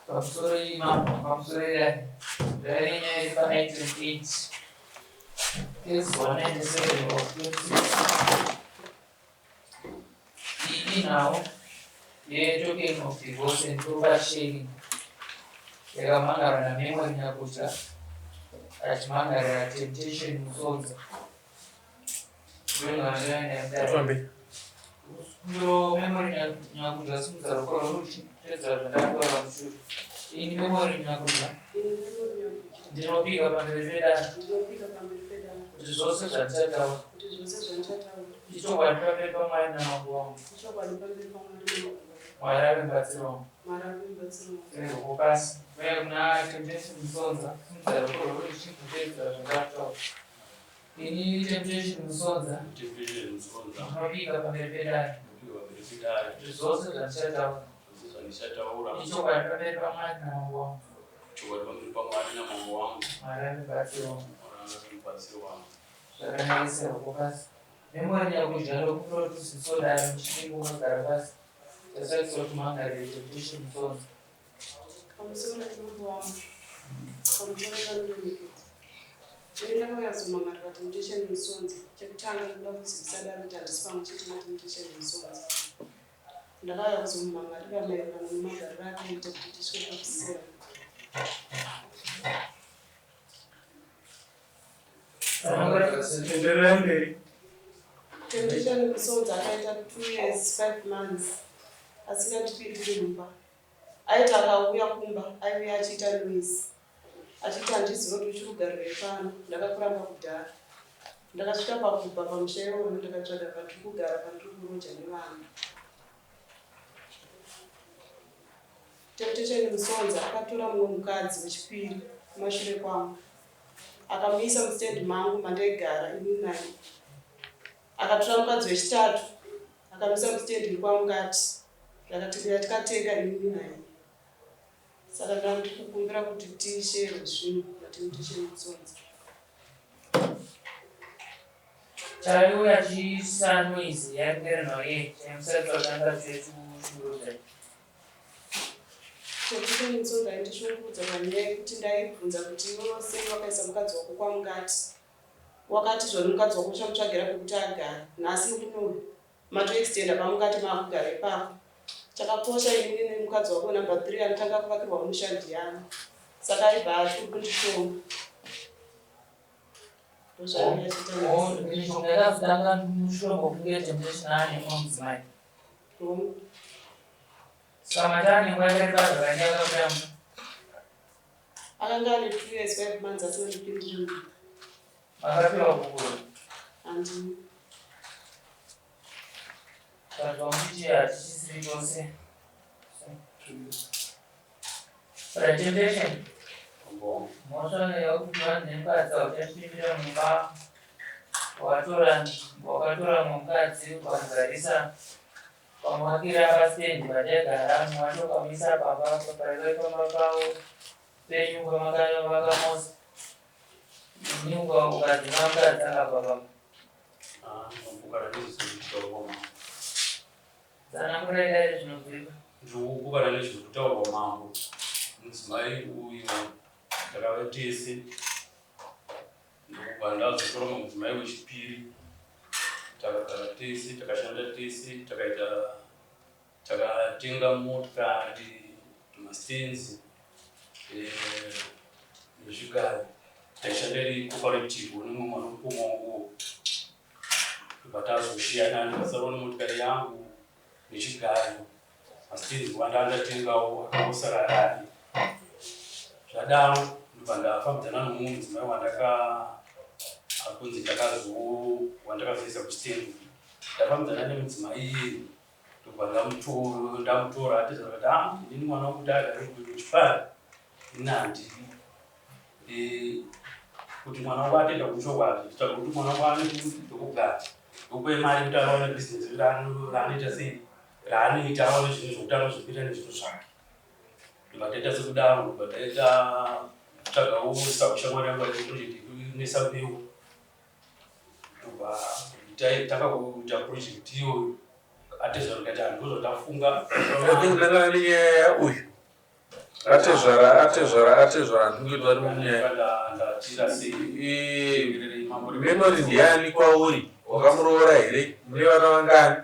Pamusoro imambo, pamusoro idai. Ndaive nenyaya iri pa item 8. Case 197 of 2016. Iyi inhau yetoken of divorce and property sharing yakamhangarwa naMemory Nyakudya achimhangarira Temptation Musonza. Tifambe. Ndo memory nyakudya simudza ruoko rworudyi tedzera zvandakataura mushure. Ini memory nyakudya ndinopika pamberi pedare kuti zvose zvandichataura ichokwadi pamberi paMwari namambo wangu. Mwari ave mubatsiri wangu. Ruoko pasi. Uye kuna Temptation Musonza simudza ruoko rworudyi kutedzera zvandakutaura. Ini Temptation Musonza ndinopika pamberi pedare kuti zvose zvandichataura ichokwadi pamberi paMwari namambo wangu. Mwari ave mubatsiri wangu. Zvakanakisa ruoko pasi. Memory nyakudya ndokumbira kuti uzvisodare muchinenge wakagara pasi. Tasarisira kuti mangarire Temptation Musonza. Pamusoro pemambo wangu, pamusoro panoremekedza. Ini ndakauya kuzomangarira Temptation Musonza. Chekutanga ndinoda kuzivisa dare kuti handisi pamwe chete naTemptation Musonza. Ndakauya kuzomumangarira maererano nemagariro akaita kuti tisvike pakusiyana. Enderera mberi. Temptation Musonza akaita 2 years 5 months asingandipindiri mumba. Aiti akauya kumba aiuya achiita noise achiti handizive kuti uchiri kugarirei pano ndakakuramba kudhara. Ndakasvika pakubva pamusha iwoyo ndakatsvaga patiri kugara pandiri kuroja nevana. Temptation Musonza akatora mumwe mukadzi wechipiri kumashure kwangu akamuisa mustand mangu mandaigara ini naye. Akatora mukadzi wechitatu akamisa mustand iri kwaMukati yatikatenga inini naye. Saka ndandiri kukumbira kuti tisherwe zvinhu naTemptation Musonza. Chaiuya chiisa noise yaipera naye chaimusarisa kuti anga achiushungurudza. Temptation Musonza aindishungurudza panyaya yekuti ndaibvunza kuti iwewe sei wakaisa mukadzi wako kwaMukati. Wakati zvoni mukadzi wako uchamutsvagira pekuti agare. Nhasi kuno matoextenda paMukati maakugara ipapo. Chakakosha inini nemukadzi wako number 3 anotanga kuvakirwa musha ndiani. Saka aibva ati uri kundishonga. Ndozvaaive achiita nhasi. Mishonga yakazotanga mushure mokunge Temptation aane mumwe mudzimai. Hongu. Saka mati ane nguva yakareba zvakadii akabuda mumba? Akanga ane 2 years 5 months asingandipindiri mumba. Makapiwa gupuro? Handina. Tanzwa muchiti hatichisiri tose. Right, Temptation. Mhosva yekuti vanhu nemukadzi hauchachipindira mumba watora wakatora mumwe mukadzi ukamugarisa ukamuakira pastendi pataigara mumwe wacho ukamuisa pamba paiva pamba pavo penyu pamakavaka mose ini ukadzinga mukadzi akabva pamba. Tsanangurai dare zvinobvira. Ndiri nezvekutaurwa mambo. Mudzimai uyu takave tese ndokubva ndazotora mumwe mudzimai wechipiri. Takagara tese, takashanda tese, takaita takatenga motikari, mastenzi nezvigaro. Taishanda iri cooperative nemumwe mwana mukoma wangu ndobva tazoshiyana ndikasarawo nemotikari yangu nechigayo mastenzi wanda ndatengawo akangosara ari zvadaro ndobva ndafambidzana nomumwe mudzimai wandaka akunzi ndakazo wandakazoisa kustendi ndafambidzana nemudzimai iyeye ndobva ndamutora ateza akati ah inini mwana wangu kuti agare kuchipari ini handidi kuti mwana wangu atenda kuchokwadi nditsvaga kuti mwana wangu ane pekugara ndokupe mari kuti aone bhizinesi raanoita sei raanoita aone zvinhu zvokuti anozvipira nezvinhu zvake ndobva taita sekudaro ndobva taita kutsvagawo sakushamwari yangu aite project yekunesa mbeu ndobva tanga kuita project iyoyo atezva ndikati handozvatafunga I think ndanga nenyaya uyu. Atezvara atezvara atezvara handinge vari munyaya. Memory ndiani kwauri? Wakamuroora here? Mune vana vangani?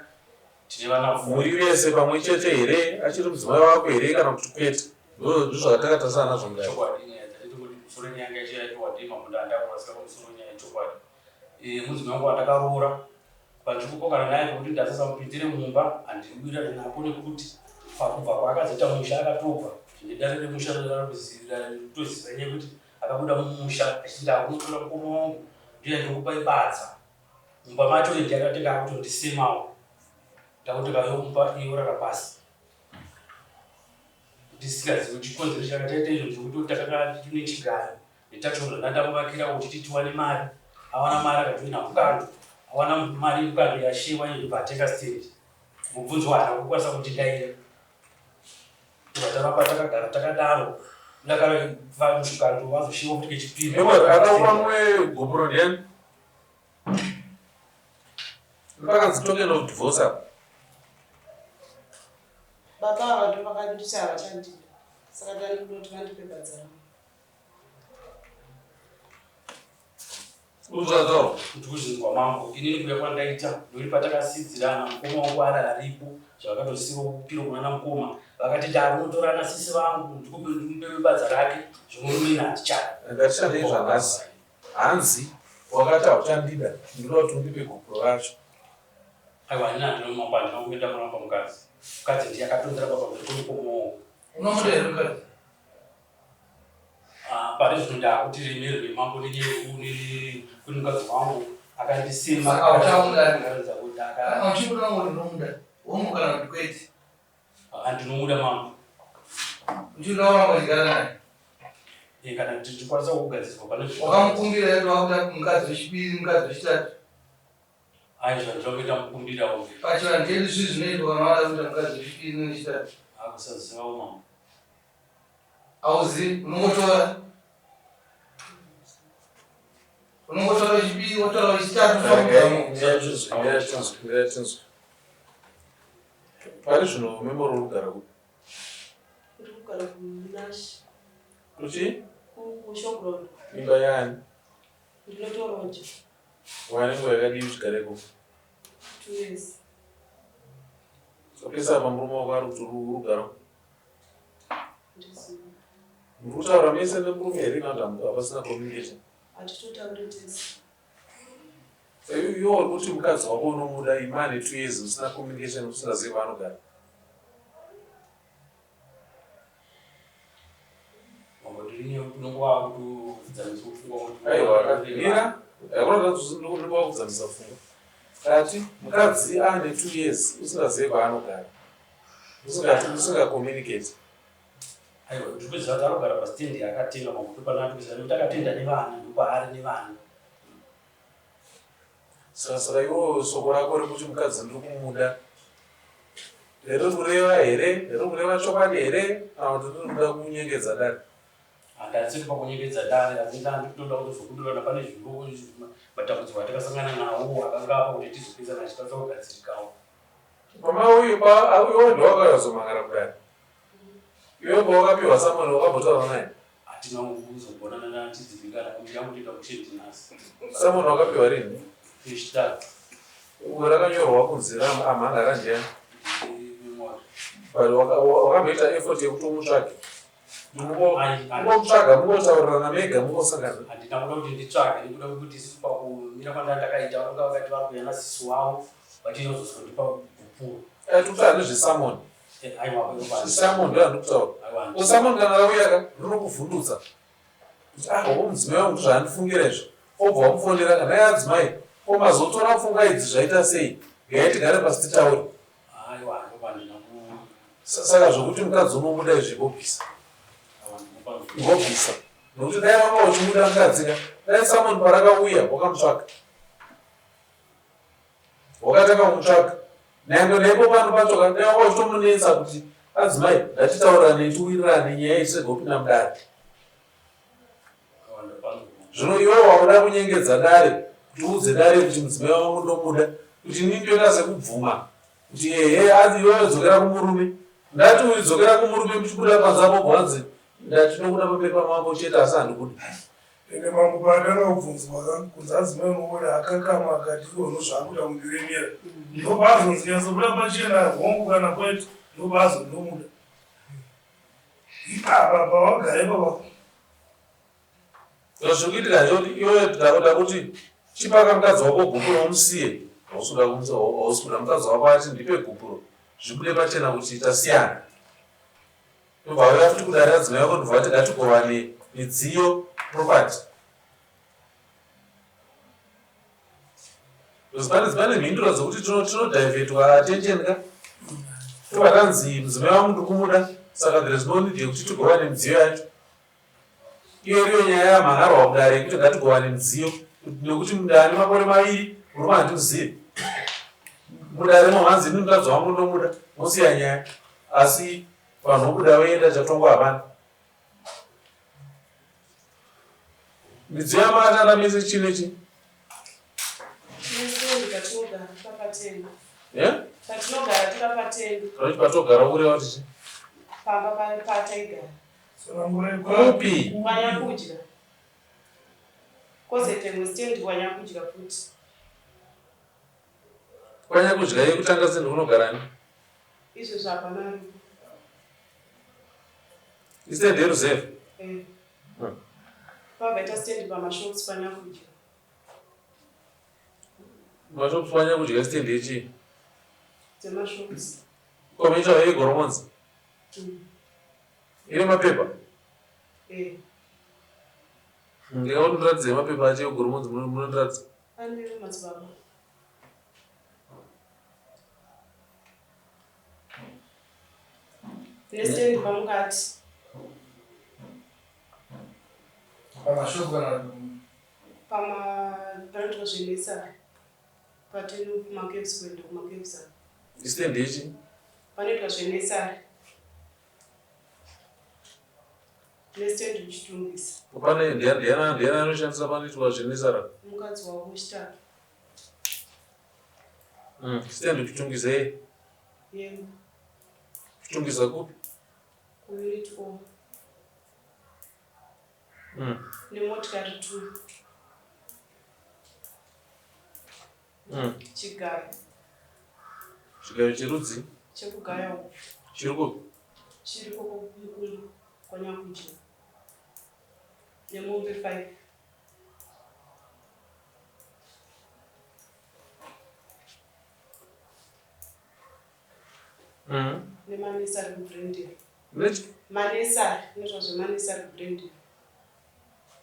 Muri vese pamwe chete here? Achiri mudzimai wako here kana kuti kwete? Ndozvakatakatasana nazvo mudare. Mudzimai wangu wandakaroora Pandiri naye pekuti ndasasamupindire mumba handiri napo nekuti pakubva kwaakazoita musha akatobva zvine dare remusha toziva nyaya yekuti akabuda mumusha achiti ndakunotora mukoma wangu ndiye ndikupai badza mumba macho ende akatanga akutondisemawo ndakuti kayomupa iyorara pasi Ndisingazivi chikonzero chakataita izvo zvekuti takanga tine chigayo netacho ndandamuvakira kuti tiwane mari awana mari akajoina mukando awana mari yemukando yashewa iyo ndobva atenga stand mubvunzo waana kukwanisa kundidaira ndobva taramba takagara takadaro ndakara mukando wazoshewa kuti kechipiri Akaumamwe gupuro ndiani? Pakanzi token of divorce apa. Baba ava ndo vakanditi havachandida saka ndandikuda kuti vandipe badza rangu. Uzvataura. Ndikuzvinzwa mambo inini kuya kwandaita ndokuti patakasidzirana mukoma wangu ari aripo zvakatosiwa kupiro kunana mukoma vakati ndakunotora ana sisi vangu ndikupe badza rake zvemurume ini handichada. Ngatishandei zvanhasi. Hanzi wakati hauchandida ndinoda kuti undipe gupuro racho. Aiwa ini handina mambo handina kuenda kuramba mukadzi. Mukadzi ndiye akatonzera baba mberi kwemukoma wangu. Unomuda here mukadzi? Ah, pari zvino ndakuti remerwe mambo nenyaya yekuti mukadzi wangu akandisema. Saka uchamuda? Akaratidza kuti aka- Kana uchimuda unongoti unomuda. Hongu kana kuti kwete. Andinomuda mambo. Uchida kuramba uchigara naye. Eh, kana tichikwanisa kugadziswa pane Wakamukumbira here kuti wakuda mukadzi wechipiri, mukadzi wechitatu? Ayi zvandinokuita mukumbirawo. Pachivanhu chedu zvii zvinoitwa kana wada kuita mukadzi wechipiri newechitatu? Akusazivawo mambo. Hauzivi, unongotora. Unongotora wechipiri, wotora wechitatu, Tinzwe. Pari zvino Memory uri kugara kupi? Ndiri kugara kuMunashi. Kuchi? KuShowground. Imba yaani? Ndinotoroja. Wane nguva yakadii uchigara ikoko? 2 years. So pese apa murume wako ari kuti uri kugara kupi? Handizivi. Muri kutaura mese nemurume here kana kuti hapasina communication? Hatitotauri tese. Iwe uri kuti mukadzi wako unomuda imane 2 years usina communication usingazivi kwaanogara. Aiwa, mira. Hakuna unenge wakudzamisa pfungwa. Kati mukadzi ane 2 years usingazivi kwaanogara. Usingati usingacommunicate. Aiwa, ndikuziva kuti anogara pastand yaakatenga magutu pana ndikuziva nekuti akatenda nevana ndopaari nevana. Saka saka iwo soko rako rekuti mukadzi ndiri kumuda riri kureva here? Riri kureva chokwadi here kana kuti riri kuda kunyengedza dare? Handasiri pakunyengedza dare asi ndandikutoda kutozokudurana pane zviro matambudziko atakasangana nawo akanga apa kuti tizopedzana achikwanisa kugadzirikawo. Mama uyu pa uyu ndowakazomangara kudare. Iwe pawakapiwa summon wakambotaura naye? Hatina kuzogonana natizivikana kuti yangu kucheti nhasi. Summon wakapiwa rini? Chitatu. Uwe rakanyorwa kunzi amhangara ndiani? But wakamboita effort yekuti umutsvage? Mungomutsvaga mungotaurirana mega mungosangana. Handina kuda kuti nditsvage nekuda kwekuti isusu pakumira kwandandakaita vanga vakati vari kuuya nasisi wavo vachizozondipa gupuro. Tikutaura nezvesummon. Summon ndo yandikutaura. Summon kana rauya ka rinokuvhundutsa. Kuti ah wo mudzimai wangu zvaandifungira izvi. Obva wamufonera kana nhai adzimai ko mazotora pfungwa idzi zvaita sei? Regai tigare pasi titaure. Saka zvokuti mukadzi unomuda izvi ngobvisa. Ngobvisa. Nokuti dai wanga uchimuda mukadzi ka dai summon parakauya wakamutsvaga. Wakatanga kumutsvaga. Nyangwe nepo pano pacho ka dai wanga uchitomunetsa kuti adzimai ngatitaurirane tiwirirane nyaya iyi tisegopinda mudare. Zvino iwe wakuda kunyengedza dare kuti uudze dare kuti mudzimai wangu ndomuda kuti inini ndoita sekubvuma kuti ehe anzi iwe wadzokera kumurume. Ndati uyu dzokera kumurume muchibuda panze apo bwanzi ndati nokuda pamberi pamambo chete asi handikudi. Ende mambo paatanga kubvunzwa ka kunzi adzimai unoona akakama akati iwe zvaakuita kundiremera ndopaazonzi nyatsobuda pachena hongu kana kwete ndopaazondomuda ipapa pawagara ipapa. Zvikuitika ndechekuti iwe ndakuda kuti chipaka mukadzi wako gupuro umusiye hausi kuda mukadzi wako ati ndipe gupuro zvibude pachena kuti tasiyana ndobva vauya futi kudare adzimai vako ndobva vati ngatigovane midziyo property Because pane pane mhinduro dzekuti tinodhivhetwa attention ka tobva tanzi mudzimai wangu ndiri kumuda saka there is no need yekuti tigovane midziyo yacho iyo iriyo nyaya yamhan'arwa kudare yekuti ngatigovane midziyo nekuti mudare makore maviri murume handimuzivi mudare mohanzi ini mukadzi wangu ndomuda mosiya nyaya asi vanhu vobuda voenda chatongwa hapana Midziyo yamakashanda mese chii nechii? Patinogara tikapatenga. Kana patogara kureva kuti chii? Pamba pataigara. Kupi? Kwanyakudya. Kozoita imwe stand kwanyakudya futi. Kwanyakudya yekutanga stand kunogara ani? Izvezvi hapana aripo. Istand yeruzevha? Eh. Pakaita stand pamashops panyakudya. Mashops panyakudya stand yechii? Dzemashops. Komeita yegoromonzi? Ine mapepa? Eh. Ndingakuti ndiratidze mapepa acho egoromonzi munondiratidza? Ane madzibaba. Nestand pamukati. Pamashop kana pama panoitwa zvenesari patino kumacaves kuenda kumacaves apa. Stand yechi? Panoitwa zvenesari. Nestand kuchitungisa. Pane ndiani ndiani anoshandisa panoitwa zvenesari? Mukadzi wavo wechitatu. Stand kuchitungisa yei? Yemba. Kuchitungisa kupi? Kuunit O. Nemotikari 2. Chigayo. Chigayo cherudzi? Chekugaya uku. Chiri kupi? Chiri koko Mukumba kwaNyakudya. Nemombe 5. Nemanesari kuBrandon. Nechi? Manesari, inoitwa zvemanesari kuBrandon.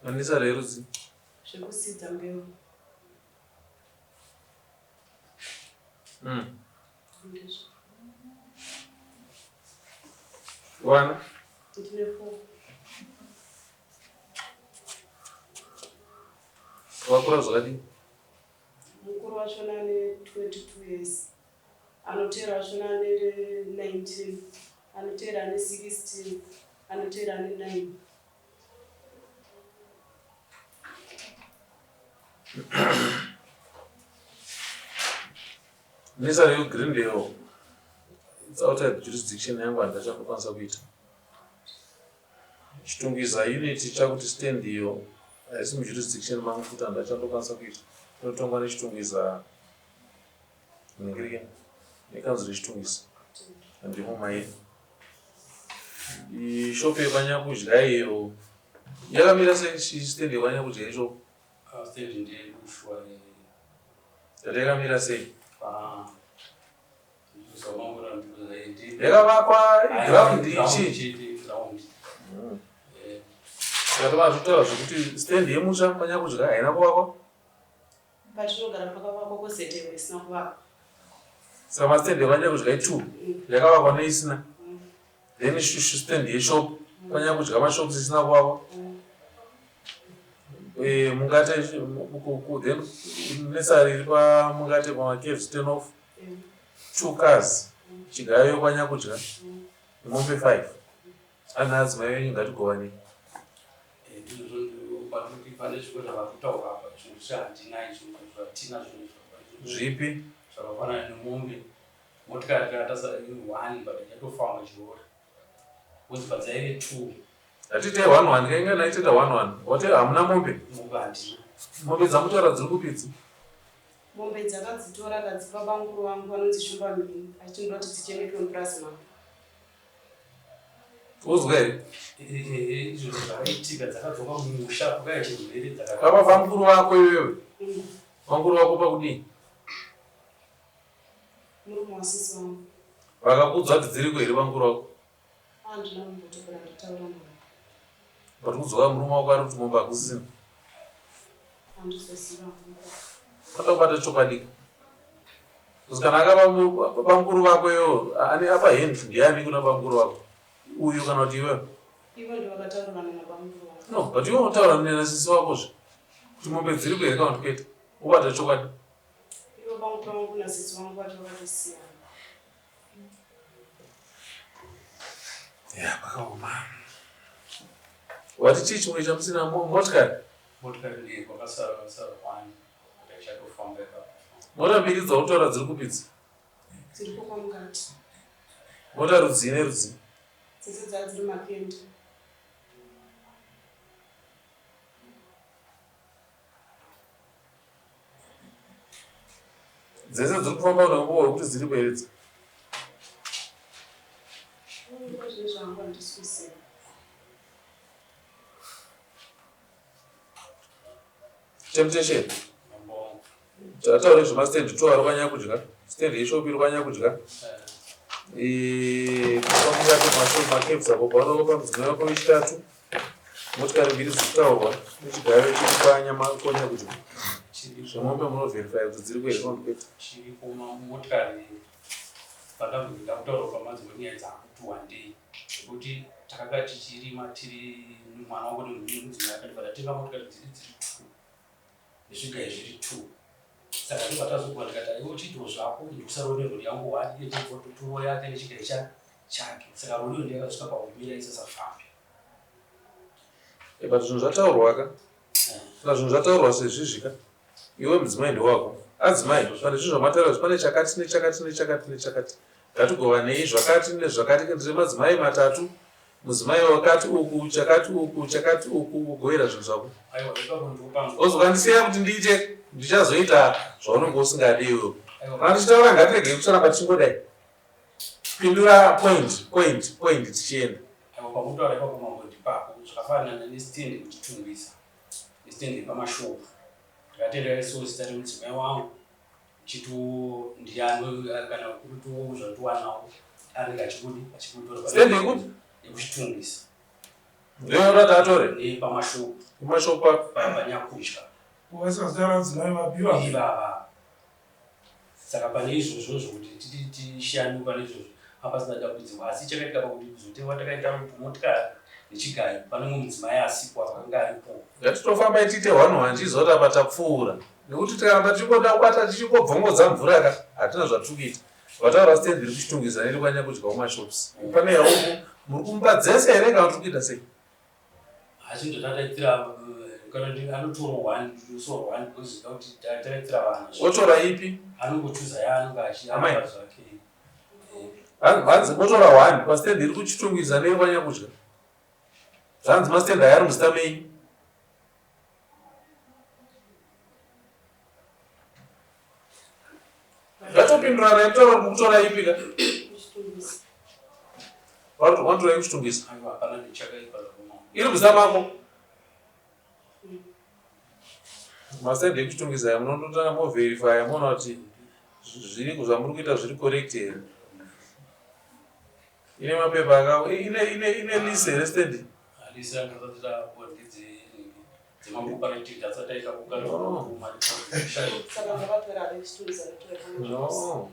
Manesari erudzi? Zvekusidza mbeu. Ndizvo. Wana? Ndine 4. Wakura zvakadii? Mukuru wachona ane 22 years. Anoteera wachona ane 19. Anoteera ane 16. Anoteera ane 9. Nursery yeGreendale it's outside jurisdiction yangu handachakukwanisa kuita. Chitungwiza unit chakuti stand iyo haisi mujurisdiction mangu futi handachandokwanisa kuita. Inotongwa neChitungwiza ningirike nekanzuru yeChitungwiza handimo mairi. Shop yepanyakudya iyo yakamira sei stand yepanyakudya ishop? Stand ndeyekushwa. Yati yakamira sei? Yakavakwa ground ichi. Saka tova zvitaura zvekuti stand yemusha panyakudya haina kuvakwa. Patinogara pakavakwa kozoita imwe isina kuvakwa. Saka mastand epanyakudya i2 yakavakwa neisina. Then stand yeshop panyakudya mashops isina kuvakwa. Mungate then nursery iri pamungate pamacaves turn off. Two cars chigayo kwanyakudya mombe 5 ana adzimai venyu ngatigovanei. Pane zvimwe zvavakutaura apa zvinhu zvahatina izvo zvatina zvinhu zvipi zvakafanana nemombe. Motikari takatasa one but yatofamba chirori. Because padzaive two. Hatite one one kainga naiteta one one. Wati hamuna mombe? Mombe handina. Mombe dzamutaura dziri kupi idzi? Mombe dzakadzitora akadzipa bamukuru vangu vanonzi Shumba Mhini achiti kuti dzichengetwe mupurazi mangu. Uzwa here? Izvozvo zvakaitika dzakadzoka mumusha kwakaya chirwere dzaka. Baba bamukuru vako iwewe. Bamukuru vako pakudii? Murume wasisi vangu. Vakakuudza kuti dziriko here bamukuru vako? Handina kumbotopera ndataura navo. But kudzoka murume wako ari kuti mombe hakusisina. Handizoziva hangu. Pata kubata chokwadi. Because kana akaba bamukuru vako iwewe ane apa hand ndiani kuna bamukuru vako? Uyu kana kuti iwewe? Ivo ndivo vakataurirana nabamukuru vangu. No, but iwe unotaura nasisi wako zve. Kuti mombe dziriko here kana kuti kwete. Wobata chokwadi. Ivo bamukuru vangu nasisi vangu vacho vakatosiyana. Ya, pakaoma. Wati chii chimwe chamusina motikari? Motikari ndiye kwakasara kwakasara one ndichatofamba ipapo. Mota mbiri dzautaura dziri kupi idzi? Dziri kwamukati. Mota rudzii nerudzii? Dzese dzaa dziri mapendi. Dzese dziri kufamba unenguva wekuti dziri kueredza. Zvezvangu handisi kuziva. Temptation. Tataura zvemastand two ari kwanyakudya. Stand yeshop iri kwanyakudya. Pamukati mashopu macaps apo paunopa mudzimai wako wechitatu. Motikari mbiri dziri kutaurwa nechigayo chiri kwanyakudya. Zvemombe munovherifya kuti dziri kuhere kana kuti kwete. Chiripo motikari pandambopinda kutaura pamadzimai nyaya dzakuti wandei zvekuti takanga tichirima tiri mwana wangu nemudzimai akati patatenga motikari dziri dziri two nezvigayo zviri two saka ndobva tazogwa ndikati aiwe uchiitawo zvako ndikusarove nerori yangu one iye chibvototuwo yake nechigayo chake saka rori iyo ndiyakazosvika pakumira isasafambi. But zvinhu zvataurwa ka kana zvinhu zvataurwa sezvizvi ka iwe mudzimai ndewako adzimai pane zvinhu zvamataura izvi pane chakati nechakati nechakati nechakati ngatigovanei zvakati nezvakati ndine madzimai matatu mudzimai wakati uku chakati uku chakati uku wogovera zvinhu zvako ozokandisiya kuti ndiite ndichazoita zvaunenge usingadi iwewe kana tichitaura ngatiregei kusaramba tichingodai pindura point point point tichienda. Aiwa pakutaura ipapo mambo ndipapo zvakafanana nestand kuchitungwiza nestand yepamashop ndakatenda isuwo zita remudzimai wangu chitiwo ndiyani kana kuritiwo zvatiwanawo anenge achikudi achikutora stand yekupi yekuchitungwiza ndoyora tatore nepamashop kumashop panyakudya Waisa zita radzimai vapi ivava? Ivava. Saka pane izvozvo zvokuti titi tishanu pane izvozvo hapasina dambudziko asi chakaitika pakuti kuzotengwa takaita motikari nechigayo pane mumwe mudzimai asipo akanga aripo. Ngatitofambai tiite one one tiziva kuti apa tapfuura nekuti tikaramba tichingoda kubata tichingobvongodza mvura ka hatina zvatiri kuita. Vataura stand iri kuchitungwiza neri kwanyakudya kumashops pane yauku muri kumupa dzese here kana tiri kuita sei? Asi ndotataitira kana ndi anotora one so one because kuti tataitira vana. Otora ipi? Anongochuza yaanonga achi Amai. zvake. Hanzi motora one pastand iri kuchitungwiza neri kwanyakudya. Zvanzi mastand aya ari muzita menyu. Ngatopindurana yekutaura kuti mukutora ipi ka? Wanotora yekuchitungwiza. Iri muzita mako. Mastand ekuchitungwiza aya munondotanga moverifya moona kuti zviri zvamuri kuita zviri correct here. Ine mapepa aka ine ine ine lease here stand? Lease yanga tisati dzemacooperative dzasati taita No.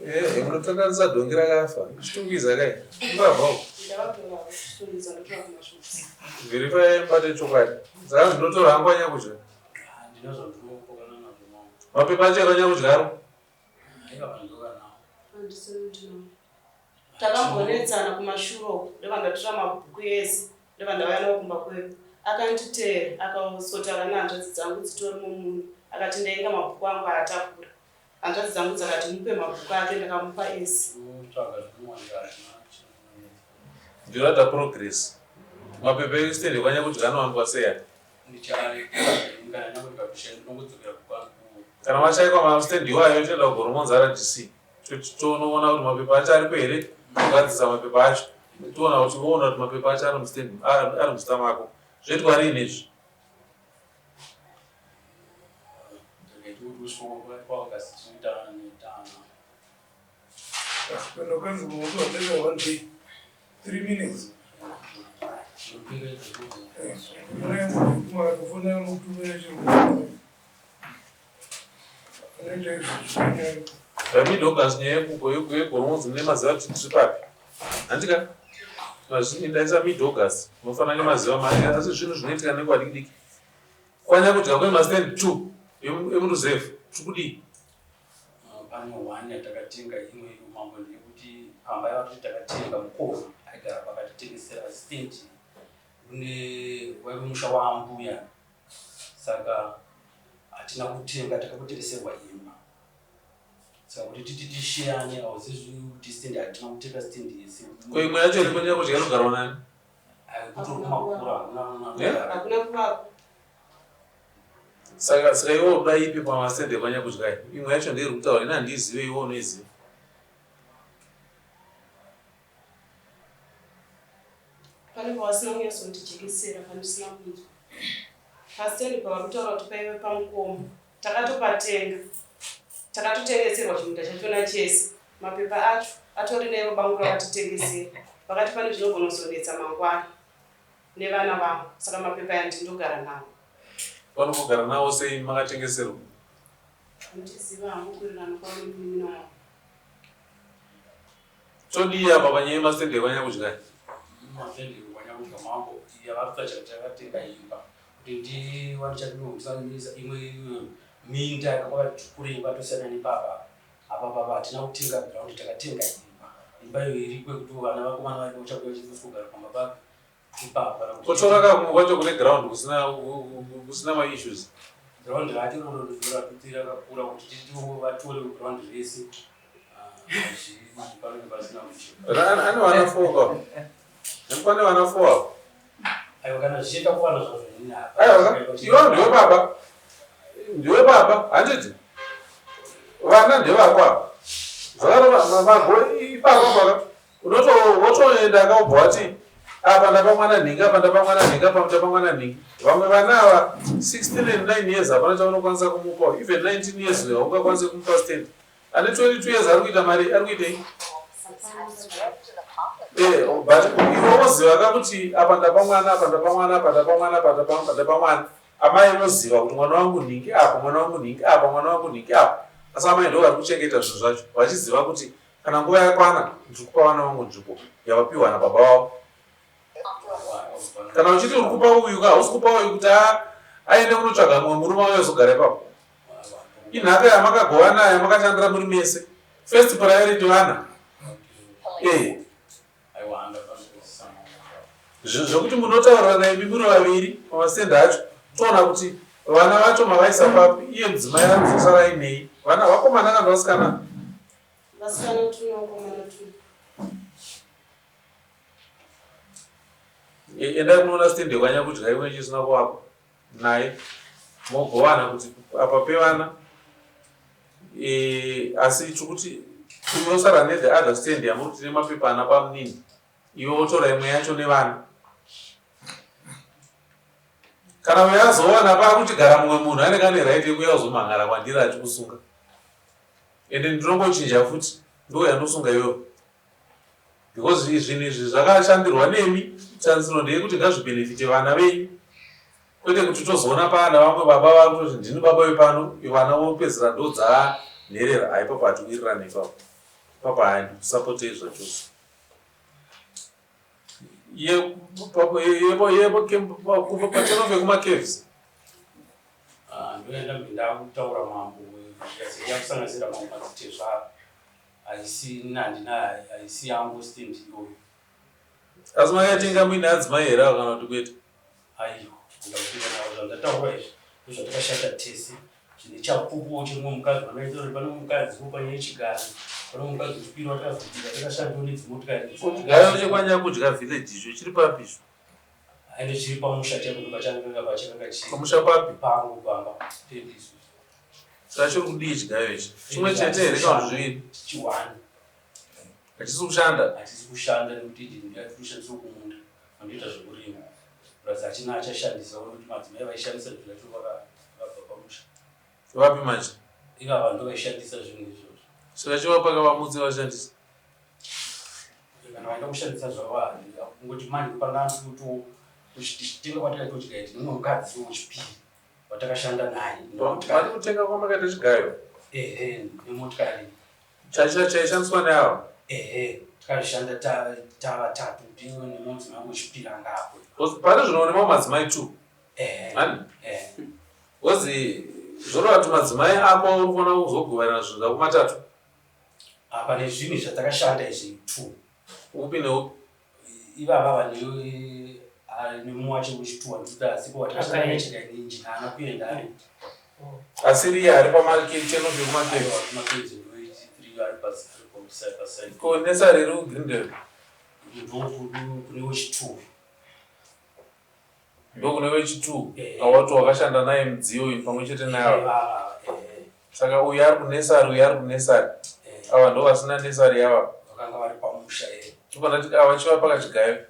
Eh, munotandanisa dhongi rakafa. Chitungwiza kai. Mbavha. Verify mbate chokwadi. Saka zvinotora hangu anyakudya. Mapepa acho akanyakudya aro. Takambonetsana kumashure uko ndobva ndatora mabhuku ese ndobva ndauya nawo kumba kwedu. Akanditeera akasotaura nehanzvadzi dzangu dzitorimo muno akati ndainga mabhuku angu aatakura. Hanzvadzi dzangu dzakati mupe mabhuku ake ndakamupa ese. Ndinoda progress. Mapepa estand ekwanyakudya anowanikwa sei aya? Kana mashaikwa mastand iwayo toenda kuGoromonzi RDC tonoona kuti mapepa acho aripo here togadzisa mapepa acho toona kuti voona kuti mapepa acho ari mustand ari muzita mako zvoitwa riini izvi? Vamidogas nyaya yegoromonzi mune maziva kuti tiri papi handika ndaisa midogas unofanira nemaziva mari asi zvinhu zvinoitika nenguva diki diki kwanyakudya kwemastand two emuruzevha tiri kudii Pane one yatakatenga imwe yeumambo ndeyekuti pamba yavati takatenga mukoma aigara pakatitengesera stand une waive musha waambuya saka hatina kutenga takakutengeserwa imba saka kuti titi tishiyane hauzivi kuti stand hatina kutenga stand yese. Ko imwe yacho iri kunyanya kudya inogarwa nani? Kutori kumakura hakuna Hakuna kuvakwa. Saka saka iwe unoda ipi pamasende ekwanyakudya imwe yacho ndeiri kutaura ini handiizive iwe unoiziva. Pane pavasina kunyatsondijekesera pandisina kunzwa. Pastand pavari kutaura kuti paive pamukoma takatopatenga takatotengeserwa chimunda chachona chese mapepa acho atori naivo bamukuru vakatitengesera vakati pane zvinogona kuzonetsa mangwana. Nevana vangu saka mapepa aya ndindogara nawo. Vanogara nawo sei makatengeserwa? Handiziva hangu kuwirirana kwavo nemunin'ina wavo. Todii apa panyaya yemasende ekwanyakudya? Masende ekwanyakudya mambo yavarikuta takatenga imba kuti ndiwane chandinosanganisa imwe minda yakakwana kure yakatosiyana nepapa apa papa hatina kutenga ground takatenga imba imba iyo iriko yekuti vana vakomana variko vachakuya vachikugara pamba pake Kotora kamwe kwacho kune ground kusina kusina ma issues. Ground racho roti rakakura kuti titi vatore ground rese. Ane vana four ka. Pane vana four apa. Aiwa kana zvichiita kuwana zvazvo ini apa. Aiwa iwe ndiwe baba. Ndiwe baba handiti? Vana ndevako apa. Zvakaro mago ipapo paka. Unoto wotoenda ka wobva wati apa ndapa mwana nhingi apa ndapa mwana nhingi apa ndapa mwana nhingi. Vamwe vana ava 16 and 9 years hapana chaunokwanisa kumupa even 19 years uyo haungakwanise kumupa stand. Ane 22 years ari kuita mari ari kuitei? Eh, but iwe woziva ka kuti apa ndapa mwana apa ndapa mwana apa ndapa mwana apa ndapa ndapa mwana. Amai voziva kuti mwana wangu nhingi apa mwana wangu nhingi apa mwana wangu nhingi apa. Asi amai ndo vari kuchengeta zvinhu zvacho vachiziva kuti Kana nguva yakwana ndiri kupa vana vangu nzvimbo yavapiwa nababa vavo. Kana uchiti uri kupa uyu ka hausi kupa uyu kuti aende kunotsvaga mumwe murume auye azogara ipapo. Inhaka yamakagovana yamakashandira muri mese. First priority vana. Eh. Zvekuti munotaurirana imi muri vaviri pamastand acho toona kuti vana vacho mavaisa papi iye mudzimai anozosara ainei vana vakomana kana vasikana. Vasikana two nevakomana two. Endai munoona stand yekwanyakudya imwe chisina kuvakwa naye mogovana kuti apa pevana e, asi tiri kuti unosara nethe other stand yamuri kuti nemapepa ana bamunini iwe wotora imwe yacho nevana kana uyo azowana paakuchigara mumwe munhu anenge ane right yekuuya kuzomhan'ara kwandiri achikusunga Ende ndinongochinja futi ndouya ndosunga iwewe because zvinhu izvi zvakashandirwa nemi tarisiro ndeyekuti ngazvibenefite vana venyu kwete kuti tozoona paana vamwe baba vakutoti ndini baba vepano vana vopedzera ndodzanherera haipapo hatiwirirane ipapo ipapo handisapotei zvachose Yepachano vekumacaves. Ah, ndoenda ndakutaura mambo yakusanganisira mamwe madzitezvara haisi handina haisi yangu stand iyoyo. Asi makatenga muine adzimai here avo kana kuti kwete? Aiwa, ndakutenga navo zvandataura izvi ndozvatakashanda tese. Tine chapupuwo chemumwe mukadzi wandaiita kuti pane mukadzi wo panyaya yechigaro, pane mukadzi wechipiri watakazobika takashandiwa nedzimotikari idzi. Chigayo chekwanyakudya village icho chiri papi icho? Aende chiri pamusha chaipo ndopachakanga pachakanga chiri. Pamusha papi? Pangu pamba pedu isusu. Saka chiri kudii chigayo ichi? Chimwe chete here kana kuti zviviri? Chiwani. Hachisi kushanda? Hachisi kushanda nekuti injini ndiyo yatinoshandisa kumunda vanoita zvekurima. Plus hachina achashandisa kuti madzimai vaishandisa zvinhu zvacho vakabva pamusha. Vapi manje? Ivava ndovaishandisa zvinhu izvozvo. Saka chivapaka vamutse vashandise. Kana vaida kushandisa zvavo kungoti manje panga kuto kwatakaita chigayo tine mumwe mukadzi wechipiri watakashanda naye. Vari kutenga kwamakaita chigayo? Ehe, nemotikari. Chacha chaishandiswa neava? Ehe, takashanda tava tatu ndiwe nemudzimai wechipiri anga apo. Pari zvino une mamwe madzimai two. Ehe. Hani? Ehe. Because zvoreva kuti madzimai ako uri kufanira kuzogoverana zvinhu zvako matatu. Apa nezvinhu zvatakashanda izvi two. Upi neupi? Ivava vane nemumwe wacho wechitu wandikuti asipo watakashanda naye chigayo nenjini haana kuenda ari. Asiri iye ari pamachenosho kumakezi. Ko nesari iri kuGreendale? Ndokune wechitu. Ndokune wechitu awati wakashanda naye mudziyo uyu pamwe chete naye. Saka uyu ari kunesari uyu ari kunesari. Ava ndo vasina nesari ava. Vakanga vari pamusha here. Tobva ndati ava chivapa kachigayo.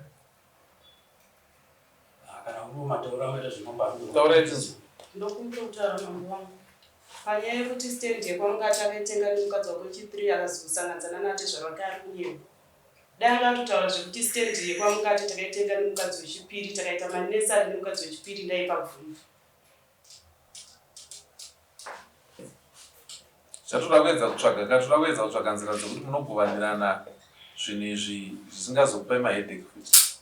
Kana uri mataura maita zvemabasa. Taurai tinzwe. Ndokumbira kutaura mambo wangu. Panyaya yekuti stand yekwamukati akaitenga nemukadzi wake wechipiri akazosanganidzana natezvara vake ari kunyepa. Dai anga atotaura zvekuti stand yekwamukati takaitenga nemukadzi wechipiri takaita manesari nemukadzi wechipiri ndaipabvuma. Chatoda kuedza kutsvaga ka toda kuedza kutsvaga nzira dzekuti munogovanirana zvinhu izvi zvisingazokupai maheadache futi.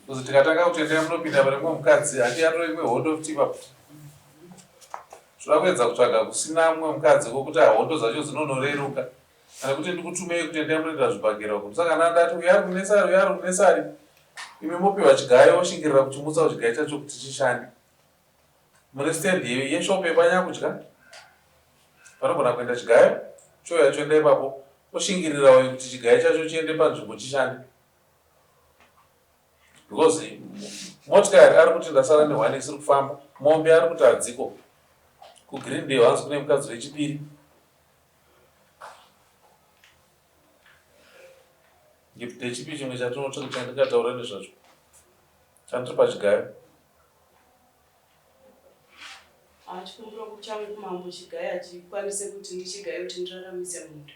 Kuzi tikatanga kuti endai munopinda pane mumwe mukadzi handi yatove imwe hondo futi ipapo. Toda kuedza kutsvaga kusina mumwe mukadzi kwokuti hondo dzacho dzinonoreruka. Kana kuti ndikutumei kuti endai munoita zvibhagera uko. Saka ndati uyo ari kunesari uyo ari kunesari. Imi mopiwa chigayo oshingirira kuchimutsa chigayo chacho kuti chishande. Mune stand yeshop yepanyakudya panogona kuenda chigayo chouya choenda ipapo oshingirira uyu kuti chigayo chacho chiende panzvimbo chishande. Because motikari ari kuti ndasara nehwani isiri kufamba, mombe ari kuti hadziko. KuGreendale hanzi kune mukadzi wechipiri. Ndechipi chimwe chatinotsvaka chandingataura nezvacho? Chandiri pachigayo. Chikumbiro changu mambo chigayo hachikwanise kuti ndichigaye kuti ndiraramise mhuri.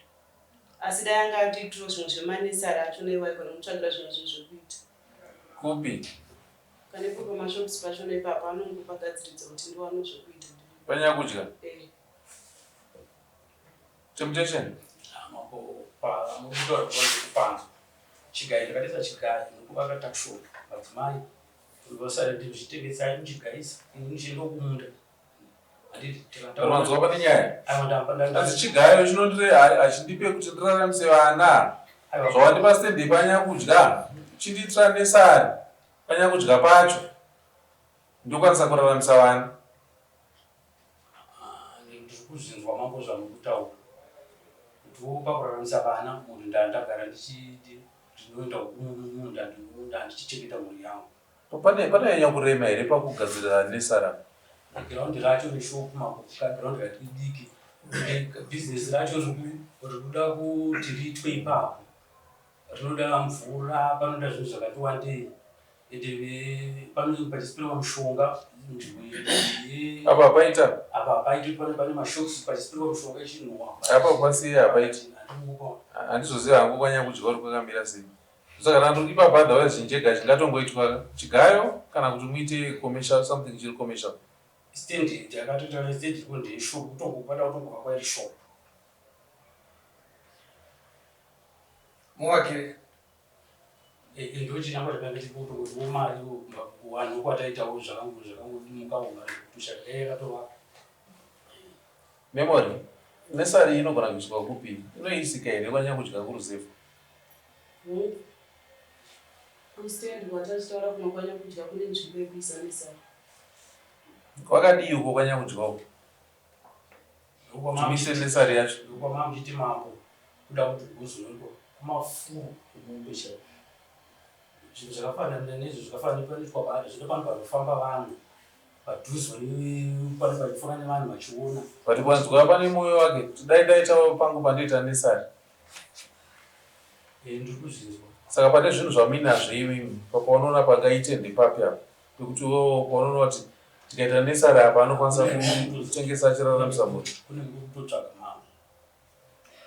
Asi dai anga andiitirawo zvimwe zvemanesari acho naiwo aikona kumutsvagira zvimwe zvinhu zvekuita. Kupi? Pane ipo pamashops pachona ipapo anongopagadziridza kuti ndiwane zvekuita. Panyakudya? Eh. Temptation? Mukutaura kupanzwa. Chigayo ndakatoisa chigayo nokuvaka tuckshop madzimai vasare ndichitengesa muchigaisa ini ndichienda kumunda. Manzwa pane nyaya? Hanzi chigayo chinondire hachindipe kuti ndiraramise vana. Zvawandipa stand panyakudya chindiitira nesari panyakudya pacho ndokwanisa kuraramisa vana. Ndiri kuzvinzwa mambo zvamukutaura kuti pakuraramisa vana munhu ndandagara ndinoenda kumunda ndinoenda ndichichengeta mhuri yangu. Panonyanya kurema here pakugadzirira nesari apa? Giraundi racho reshopu mambo giraundi rati diki bhizinesi racho rikuda kuti riitwe ipapo rinoda mvura panoda zvinhu zvakati wandei ende panenge pachisipiriwa mushonga apa hapaita apa hapaiti pane mashops pachisipiriwa mushonga ichinhuhwa apa kwasiye hapaiti handizoziva hangu kwanyakudya kuti kwakamira sei. Saka nando ipapa otherwise chinhu chega chingatongoitwa chigayo kana kuti muite commercial something chiri commercial. Stand yakatoita stand iri ndeye shop kutongopada kutongovakwa iri shop. Muvakire. Ndochinangwa chakange chiri kutongotiwo mari vanhu kwataitawo zvakangodimukawo mari kutoshaka yakatovaka. Memory nesari inogona kuiswa kupi? Inoisika here kwanyakudya kuruzevha? Kustand kwatachitaura kuma kwanyakudya kune nzvimbo yekuisa nesari. Kwakadii uko kwanyakudya uko? Timise nesari yacho. Ndokwamamuchiti mambo kuda kuti kuzonoitwa kumafuro emombe chaiwo. Zvinhu zvakafanana nezvo zvakafanana nepanoitwa pa zvino pano panofamba vanhu padhuze pane pachipfuura nevanhu vachiona. But wanzwa pane moyo wake kuti dai ndaitawo pangu pandoita nesari. Eh, ndiri kuzvinzwa. Saka pane zvinhu zvamuinazvo imimi papaunoona pangaite ndepapi apa pekuti iwewe paunoona kuti tikaita nesari apa anokwanisa kutengesa achiraramisa mhuri. Kune kutotsvaga mambo.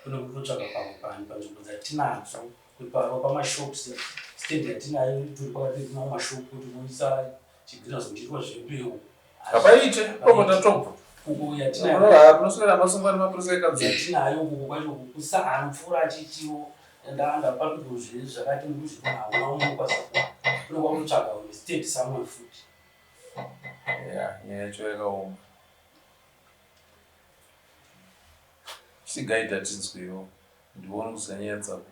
Kune kutotsvaga pamwe panhu panzvimbo dzatinadzo kuti pava pamashops stand yatinayo tiri pakati pemamwe kuti kuisa chigreenhouse kuchiitwa zvembeu. Hapaite pako tatobva. Uko yatinayo. Munoswera masungwa nemapurisa ekanzuru. Yatinayo uko kwacho kusa anopfuura achitiwo ndandapapiko zvakati muzvino hauna unokwanisa kuwana. Kune kwakutsvaga state somewhere futi. Yeah, nyaya yacho yakaoma. Chigaidha tinzwewo ndione kuziva nyaya dzako.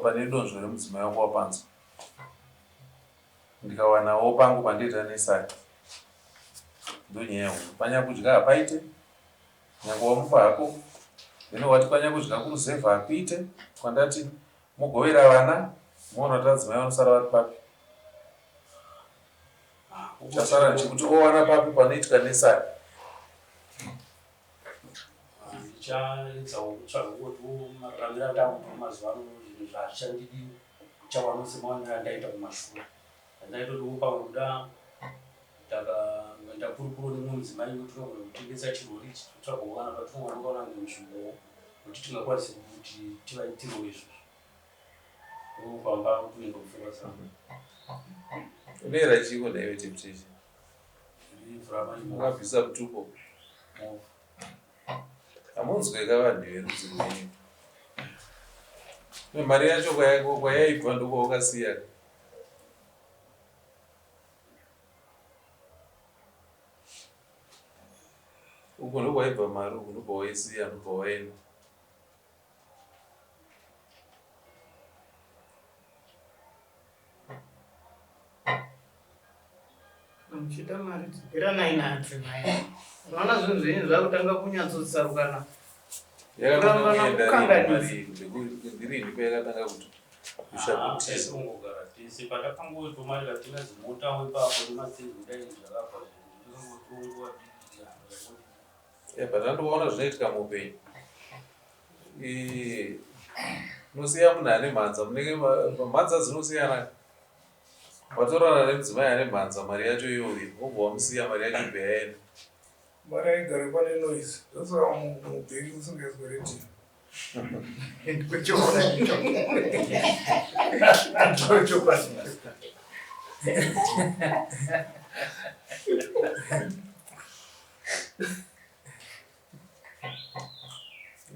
Pane donzvo remudzimai wako wapanzwa. Ndikawanawo pangu pandoita nesari. Ndonyaya huru. Panyakudya hapaite. Nyangwe wamupa hako. Then wati panyakudya kuruzevha hakuite. Kwandati mogovera vana moona kuti adzimai vanosara vari papi. Chasara chekuti owana papi panoitika nesari. Ndichaedzawo kutsvaga kuti mararamiro andakuita mazuva ano zvinhu zvazvichandidi kuchawana semaonero andaita kumashure. Ndaitotiwo pamwe kuda ndakaenda kurukuro nemumwe mudzimai wekuti tinogona kutengesa chirori ichi totsvagawo kana patinowana kaona nzvimbowo kuti tingakwanise kuti tivaitirewo izvozvo. Pamba kutoenda kupfungwa dzangu. Unoera chiiko nhaiwe Temptation? Wakabvisa mutupo. Hamunzweka vanhu verudzi rwenyu. Mari yacho kwayaibva ndokwawakasiya. Uko ndokwaibva mari uku ndokwawaisiya ndokwawaenda. Muchiita mari dzikiranai naadzimai. Unoona zvinhu zvenyu zvakutanga kunyatsotsarukana. Yakatanga Kuramba kuenda rini kukanganisa. mari iyi? Ndirini payakatanga kuti kusha kutiza? Tongogara tese patakangotomari katenga zimotawo ipapo nemasendi kudai zvakabva zvinhu Yeah, but andoona zvinoitika muupenyu. Unosiya munhu ane mhanza, munenge mhanza dzinosiyana. Watorana nemudzimai ane mhanza, mari yacho iyoyo, wobva wamusiya mari yacho ibva yaenda. Mari haigare pane noise. Ndosaka mubheki musingaiswe radio. Ndochokwadi.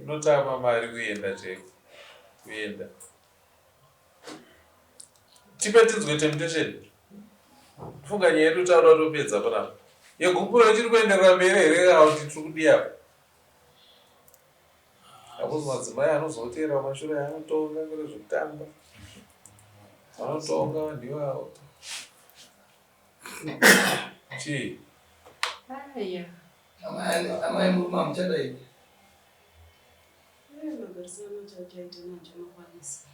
Unotama mari kuenda chaiko. Kuenda. Tipe tinzwe temptation. Funga nyaya yedu taura topedza panapa. Yegupuro ichiri kuenderera mberi here kana kuti tiri kudii apa? Hakuzi madzimai anozoteera kumashure anotonga kwete zvekutamba. Vanotonga vanhu ivavo. Chii? Aya. Amai murume hamuchada here? Eh, magarisano achaita manje makwanisa.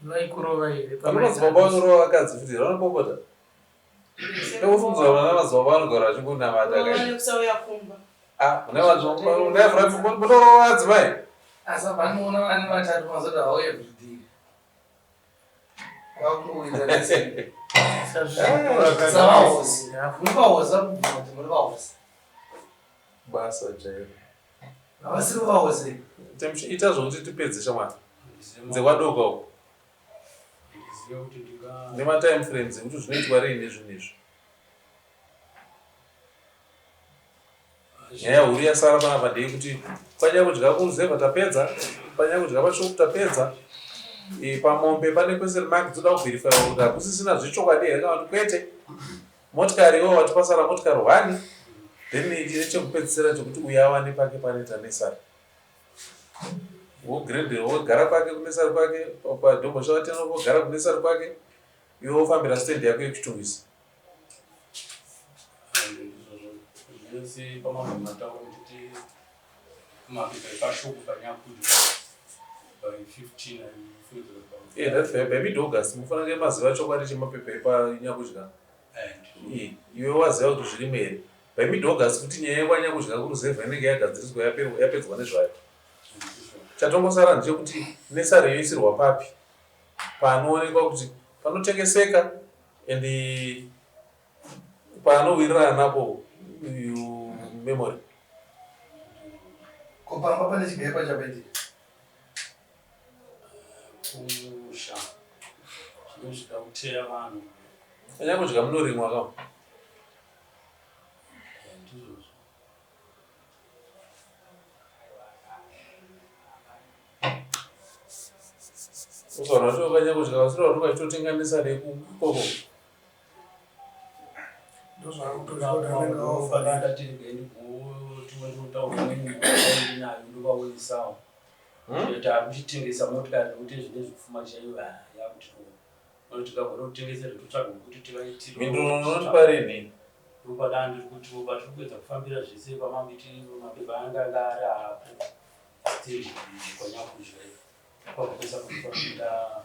Vaikurova here? Vana madzibaba vanorova vakadzi futi here vanopopota? Ndokufungidzira vana madzibaba vanogara vachingonamata Kurova kai. nekusauya kumba. Ah, mune madzibaba unevhura munorova vadzimai. Asi vanoona vane vatatu mazoti hauye everyday. Vakutoita nese. Savahosi. Muri vahosi vakubvuma kuti muri vahosi. Basa chairo. Havasiri vahosi. Temptation ita zvokuti tipedze shamwari. Dzekwadoka uko. Ndizive kuti ndinga Nema time frames ekuti zvinoitwa riini zvinhu izvi. Nyaya huru yasara panapa ndeyekuti panyakudya kuruzevha tapedza, panyakudya pashop tapedza. Pamombe pane question mark dzoda kuverifywa kuti hakusisina zvechokwadi here kana kuti kwete. Motikari iwe wati pasara motikari one then chine chekupedzisira chekuti uyu awane pake panoita nesari. Wograde wogara kwake kunesari kwake padomboshava wogara kunesari kwake iwe wofambira stand yako yekuchitungwiza. Zvese pamamwe mataura kuti mapepa epashoko panyakudya by 15. Yeah, that's fair. By mid August mufanira kunge maziva chokwadi chemapepa epanyakudya. Iwe waziva kuti zvirimo here? By mid August kuti nyaya yekwanyakudya kuruzevha inenge yagadziriswa yapedzwa nezvayo. Chatongosara ndechekuti nesari yoisirwa papi panoonekwa kuti panotengeseka and paanowirirana napo uyu Memory. Ko pamba pane chigaipa chapaitika? Kumusha zvinosvika kuteya vanhu. Anyakudya munorimwa ka? Ndizvozvo. Ukaona kuti ukanyakudya vasiri vanhu vachitotenganisa nekukoko. Takuchitengesa motikari nekuti zvine zvipfuma chaiyo yakuti tikagona kutengesa totsvaga kuti tivaitire. Mhinduro unotipa rinhi? Ndopada ndiri kuti patiri kuedza kufambira zvese pamambiti mapepa anga anga ari apo stage kwanyakudya kwakupesa kuita.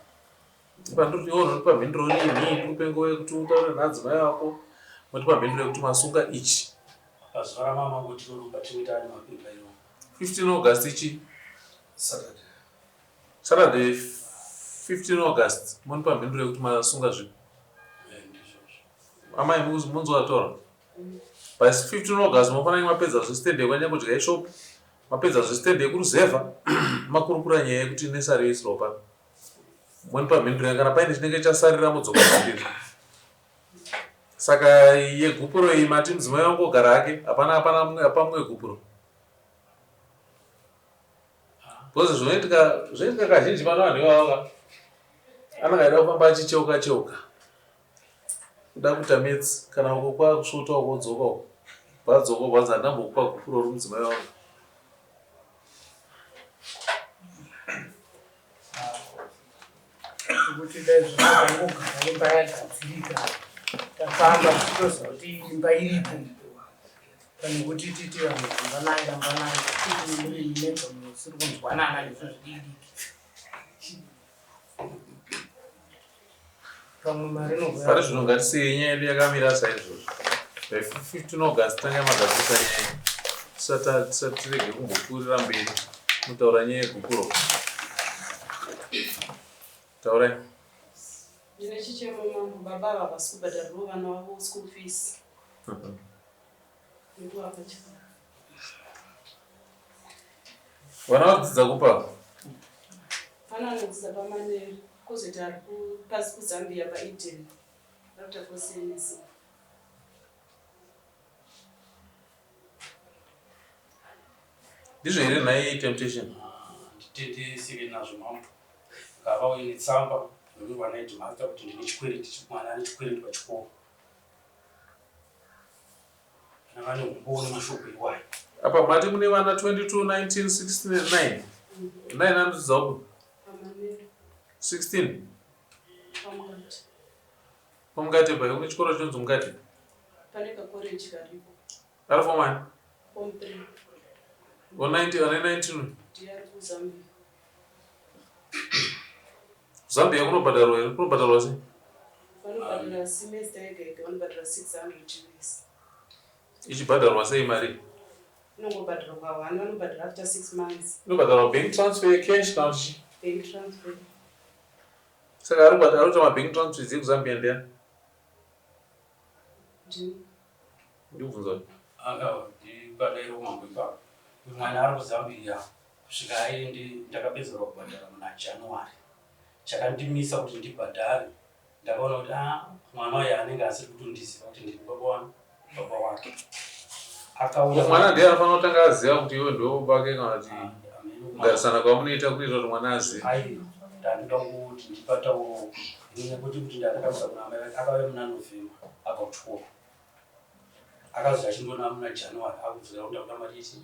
Pandiri iwe unotipa mhinduro rinhi? Ndikupe nguva yekuti utaure naadzimai ako motipa mhinduro yekuti masunga ichi. Pazuva ramama ngoti roro patinenge taane mapepa iwo. 15 August ichi? Saturday. Saturday 15 August monipa mhinduro yekuti masunga zvipi? Ndizvozvo. Amai munzwa taura. By 15 August mofanira kunge mapedza zvestand yekwanyakudya yeshop, mapedza zvestand yekuruzevha, makurukura nyaya yekuti nesari yoisirwa papi. Monipa mhinduro yangu kana paine chinenge chasarira modzoka kwandiri. Saka yegupuro iyi mati mudzimai wangu ogara hake, hapana hapana pamwe gupuro. Because zvinoitika zvinoitika kazhinji pano vanhu ivava ka anenge aida kufamba achicheuka cheuka kuda kuita maths kana uko kwakusvota uko odzoka uko bvadzoka uko hanzi handambokupa gupuro romudzimai wangu. Kuti dai zvakangogara imba yagadzirika tafamba tichitoziva kuti imba iripo pane kuti titi vanhu rambanai rambanai muri mega musiri kunzwanana nezvo zvidiki diki pamwe mari Pari zvino ngatisiyei nyaya yedu yakamira saizvozvo. By 15 August tanga magadzirisa nyaya tisati tisati tirege kumbopfuurira mberi mutaura nyaya yegupuro. Taurai. Ndine chichemo mambo, baba ava havasi kubhadharirwa vana vavo school fees. Nekuvapa chikafu. Vana vakudzidza kupa? Pana anodzidza paManeri, kozoita ari pasi kuZambia paEden. Dr. Kosiyanisi. Ndizvo here nhai Temptation? Nditete siri nazvo mambo. Ngava uine tsamba inonyorwa naheadmaster kuti ndine chikwereti mwana ane chikwereti pachikoro. Kana vane umbowo nemashoko iwayo. Apa mati mune vana 22, 19, 16 and 9. 9 anodzidza uku? 16. Pamukati. Pamukati pa kune chikoro chinonzi Mukati. Pane kakoreji karipo. Ari form 1? Form 3. O 19, ane 19. Ndiye ari kuZambia. Zambia kunobhadharwa here? Kunobhadharwa sei? Vanobhadhara semester yega yega vanobhadhara 600 US. Ichibhadharwa sei mari? Inongobhadharwa one, vanobhadhara after 6 months. Inobhadharwa bank transfer, cash kana kuti chii? Bank transfer. Saka ari kubhadhara kuita mabank transfers ekuZambia ndiyani? Ndini. Ndikubvunza kuti. Anga ndibhadhaire umambo ipapo. Mwana ari kuZambia kusvika aende ndakapedzerwa kubhadhara muna January. Chakandimisa kuti ndibhadhare ndakaona kuti ah mwana uyu anenge asiri kutondiziva kuti ndiri baba wani baba wake. Akaona Mwana ndiye anofanira kutanga aziva kuti iwe ndiwe baba wake kana kuti kugarisana kwamunoita kunoita kuti mwana azive. Aiwa ndandoda kuti ndipatauro nekuti kuti ndandakamusa kuna amai vake akauya muna November abva kuchikoro. Akazoya achindona muna January akudzokera kuti ndakuda mari yechi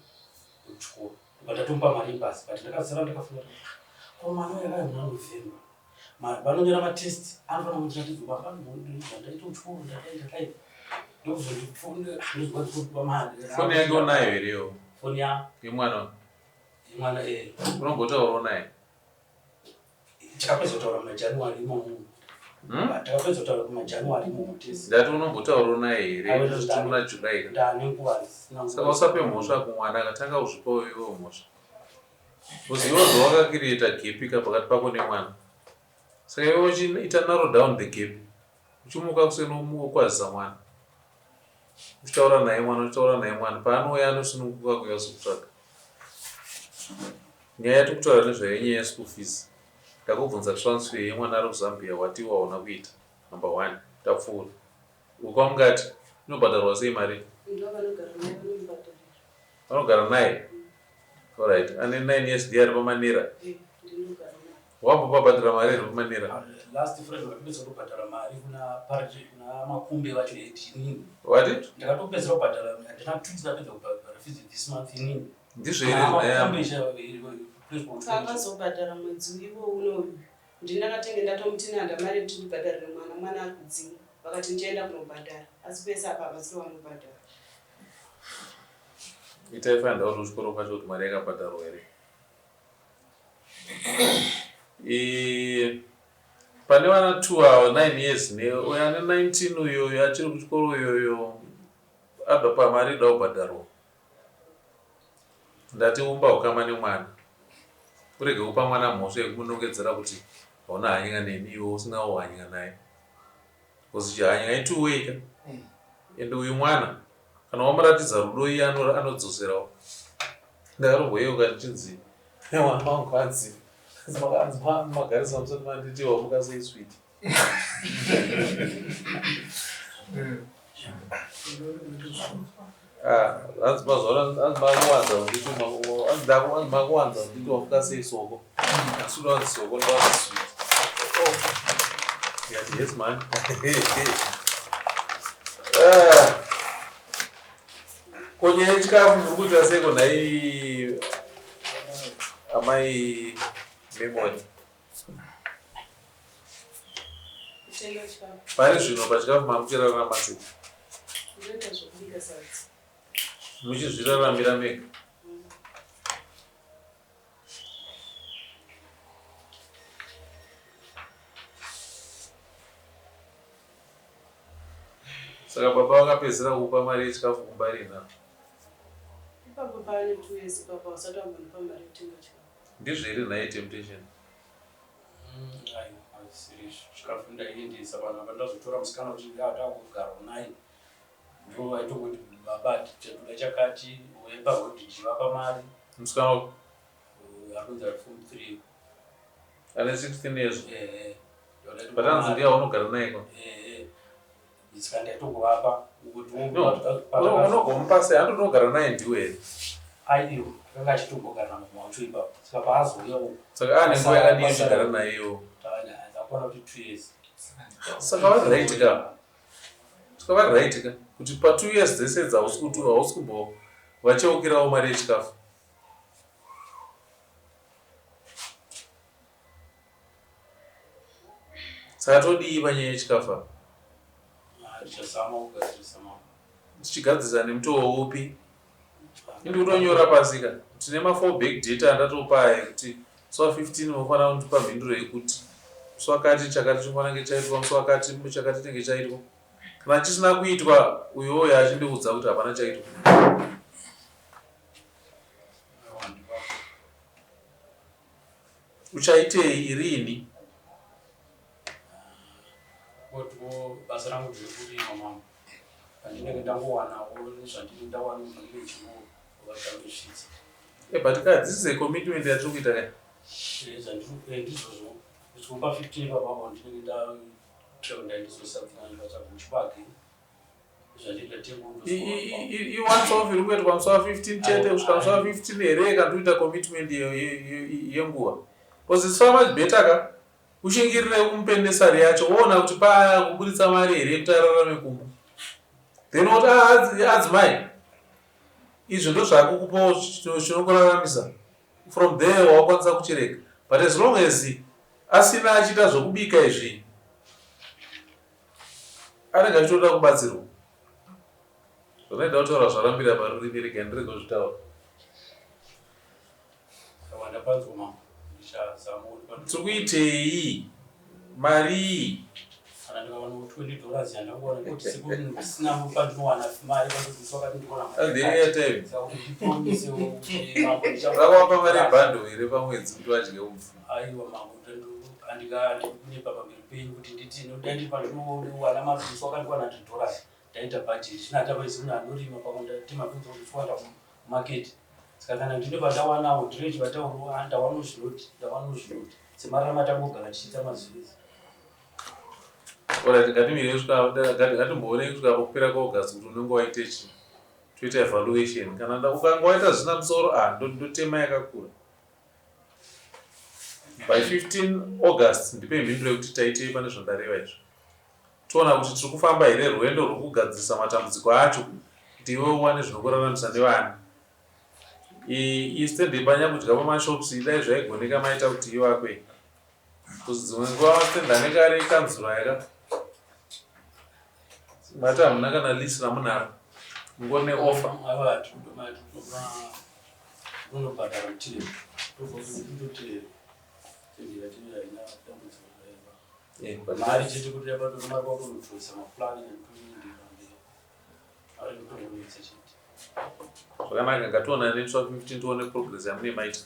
yekuchikoro. But ndatomupa mari yebhasi but ndakazosara ndakafunga kuti ko mwana uyu akauya muna November vanonyora matest anofanira kundiratidza baba zvandaita kuchikoro ndadai ndadai. Foni yake unayo here iwe? Foni ya yemwana yemwana eh. Unombotaurawo naye? Takapedza kutaura muna January imomo. Hmm? Takapedza kutaura kuma January imomo tese. Ndati unombotaurawo naye here? Tiri muna July ka. Ndane nguva ndisina nguva. Saka usape mhosva kumwana akatanga kuzvipawo iwewe mhosva. Because iwe ndowakakiriyeta gap ka pakati pako nemwana. Saka iwe uchiita narrow down the gap. Uchimuka kuseni wokwazisa mwana. Uchitaura naye mwana, uchitaura naye mwana. Paanouya anosununguka kuuya kuzokutsvaga. Nyaya yatiri kutaura nezvayo inyaya yeschool fees. Ndakubvunza transfer yemwana ari kuZambia wati iwe hauna kuita. Number one. Tapfuura. Ukwamungati inobhadharwa sei mari? Ndovanogara naye vanomubhadharira. Vanogara naye? Alright. Ane 9 years ndiye ari pamanera. Eh, ndinogara naye. Wambobabhadhara mari here pamanera? Ah, last Friday ndakapedza kubhadhara mari kuna Parity kuna Makumbe vacho eti inini. Wati? Ndakatopedzera kubhadhara handina two ndapedza kubhadhara fees this month inini. Ndizvo here nhaya? Makumbe cha place Paakazobhadhara mwedzi iwo unoyu ndini ndakatenge ndatomuti nanda mari yekuti ndibhadharire mwana mwana ari kudzingwa vakati ndichaenda kunobhadhara asi pese apa havasiri vanobhadhara. Itai find out kuchikoro kwacho kuti mari yakabhadharwa here. Pane vana two ava 9 years ne uyo ane 19 uyo uyo achiri kuchikoro uyoyo abva pamari ida kubhadharwa. Ndati umba ukama nemwana. Urege kupa mwana mhosva yekumunongedzera kuti hauna hany'a neni iwe usinawo hany'a naye. Because chihany'a itwo way ka. And uyu mwana kana wamuratidza rudo iye anodzoserawo. Ndakatomboyeuka ndichinzi mwana wangu anzi anzi magarisa musati manditi wamuka sei sweet. Ah, hanzi mazuva ano hanzi makuwanza kunditi hanzi ndaku hanzi makuwanza kunditi wamuka sei soko. Asi unowanzi soko ndowanzi sweet. Ndikati yes man. Ah. Ko nyaya yechikafu muri kuita seiko nhai amai Memory? Kutenga chikafu. Pari zvino pachikafu makuchirarama sei? Ndinoita zvekubika sadza. Muchizviraramira mega? Saka baba vakapedzisira kukupa mari yechikafu kumba rinhi? Ipapo paane 2 years ipapo hausati wambondipa mari yekutenga chikafu. Ndizvo here nhai Temptation? Aiwa hazvisiri izvo. Chikafu ndaiendesa vanhu apa ndazotora musikana kuti ndakugara naye. Ndivo vaitongoti baba tichatoda chakati wepa road ndichivapa mari. Musikana wako? Ari kunzi ari form 3. Ane 16 years? Eh. But anzi ndiye waunogara naye ko? Eh. Saka ndaitongovapa Unogomupa sei? Handi unogara naye ndiwe here? Aiwa, akanga achitombogara namama wacho ipapo. Saka paazouya uku. Saka ane nguva yakadii uchigara naye iwo? Ndakwana kuti 2 years. Saka vari right ka? Saka vari right ka? Kuti pa 2 years dzese idzi hausi kuti hausi kumbovacheukirawo mari yechikafu. Saka todii panyaya yechikafu apa? Tichazama kugadzirisa mama. Tichigadzirisa nemutoo upi? Indi kutonyora pasi ka. Tine ma fallback data andatopa aya ekuti musi wa 15 munofanira kundipa mhinduro yekuti musi wakati chakati chinofanira kunge chaitwa, musi wakati chakati chinenge chaitwa. Kana chisina kuitwa uyo uyo achindiudza kuti hapana chaitwa. Uchaitei rini? Kotiwo basa rangu ndiri kurima mama. Pandinenge ndangowanawo nezvandinenge ndawana kubva ndechingobata ndosvitsa. Eh, but ka this is a commitment yatiri kuita ka. Eh, zvandiri eh, ndizvozvo. Ndizvo pa 15 papapo ndinenge ndatravel ndaendeso something ndikatsvaga chibage. I-once off iri kuitwa musi wa 15 chete kusvika musi wa 15 here kana toita commitment yenguva. Because it's so much better ka ushingirire umupe nesari yacho woona kuti paaya kuburitsa mari here yekuti ararame kumba. Then woti ah, adzimai izvo ndozvakukupawo chinokuraramisa. From there wakwanisa kuchirega. But as long as asina achiita zvekubika izvi anenge achitoda kubatsirwa. Zvandaida kutaura zvarambira parurimi, rega ndirege kuzvitaura. Tiri kuitei? Marii? Airtime. Rakawapa mari yebhando here pamwedzi kuti vadye upfu? Aiwa mambo, andikakunyepa pamberi penyu kuti nditi ndodai pandinowana mari musi wakandiwana 100 dollars ndaita budget zvino hatapaisi munhu anorima pakundatema kunza kuti kuenda kumarket saka kana ndine pandawanawo ndine chivatauro ah, ndawanawo zvinoti ndawanawo zvinoti semararama atangogara tichiita mazuva ese. Alright, ngatimire kusvika ngatimboonei kusvika pakupera kwaAugust kuti unenge waite chii. Toita evaluation. Kana ukanga waita zvisina musoro ah ndotema yakakura. By 15 August ndipei mhinduro yekuti taitei pane zvandareva izvi. Toona kuti tiri kufamba here rwendo rwekugadzirisa matambudziko acho kuti iwe uwane zvinokuraramisa nevana. Istand yepanyakudya pamashops dai zvaigoneka maita kuti ivakwe. Because dzimwe nguva mastand anenge ari ekanzuro aya ka. Mati hamuna kana lease ramunaro. Mungori neoffer. Aiwa tinobhadhara mutero. Tobva kuti totero. Mari chete kuti yabato mari kwakunobvisa maplan mari kutongonetsa chete. Zvakanaka ngationane nemusi wa 15 tione progress yamune maita.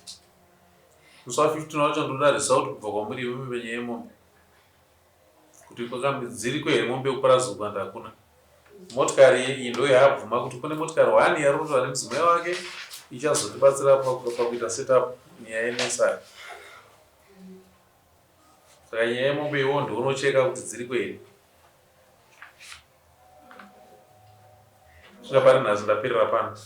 Musi wa 15 wacho ndoda result kubva kwamuri imimi penyaya yemombe. Kuti dziriko here mombe yekupurazi uku and hakuna. Motikari iyi ndo yaabvuma kuti kune motikari one yarotora nemudzimai wake ichazotibatsira pakuita setup nyaya yenesari. Saka nyaya yemombe iwo ndounocheka kuti dziriko here. Svika pari nhasi ndaperera pano.